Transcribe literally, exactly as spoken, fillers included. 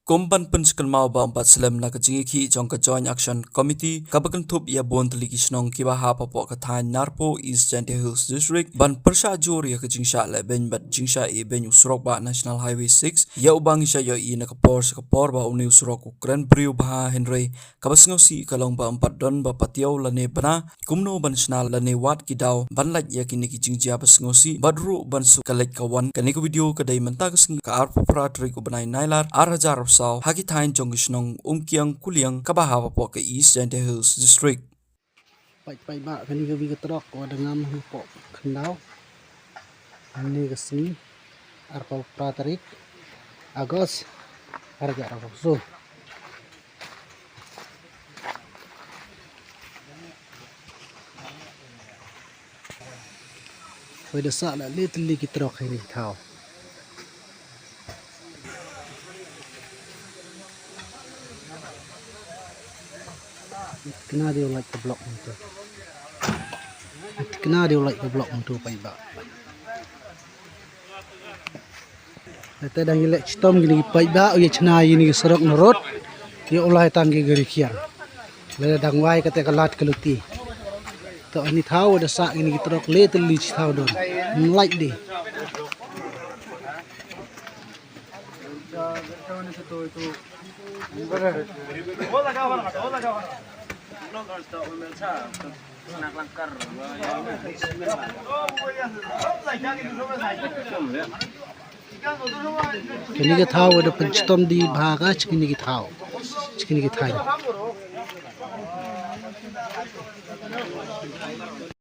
Kum ban pynsngewbha ba ym pat slem na ka jingïakhih jong ka Joint Action Committee kaba kynthup ïa bun tylli ki shnong kiba hap hapoh ka thaiñ Narpuh, East Jaintia Hills District, ban pyrshah jur ïa ka jingshah lehbeiñ bad jingshah ibeiñ u surok bah National Highway six, ïa uba ngi shah ïohi na ka por sha ka por ba une u surok u kren briew bha, hynrei kaba sngewsih ka long ba ym pat don ba patiaw lane bna kumno ban shna lane wad ki daw ban lait ïa kine ki jingjia ba sngewsih bad ruh ban shu ka leit ka wan. Kane ka video ka dei mynta ka sngi ka arphew phra tarik u bnai Nailar ar hajar arphew saw ha ki thaiñ jong ki shnong Umkiang Kuliang kaba hap hapoh ka East Jaintia Hills District. Peit, peit bah, kane ka wi ka trok wa da ngam hapoh khyndaw. Kane ka sngi arphew phra tarik August ar hajar arphew saw. Wei da sah la le tylli ki trok ha kine ki thaw. Kena dei u lait ka block motor. Kena dei u lait ka block motor, peit bah. Te dang ïaleh chitom kine ki paidbah, u ïa chna ïa kine ki surok narud, ïa u lai tang ki gari khiar. Lada dang wai kata ka lad ka luti. To ani thaw da sah kine ki trok le tylli chi thaw don. Ym lait de. Kine ki thaw da pynchitom di bha ka, chi kine ki thaw. Chi kine ki thaiñ.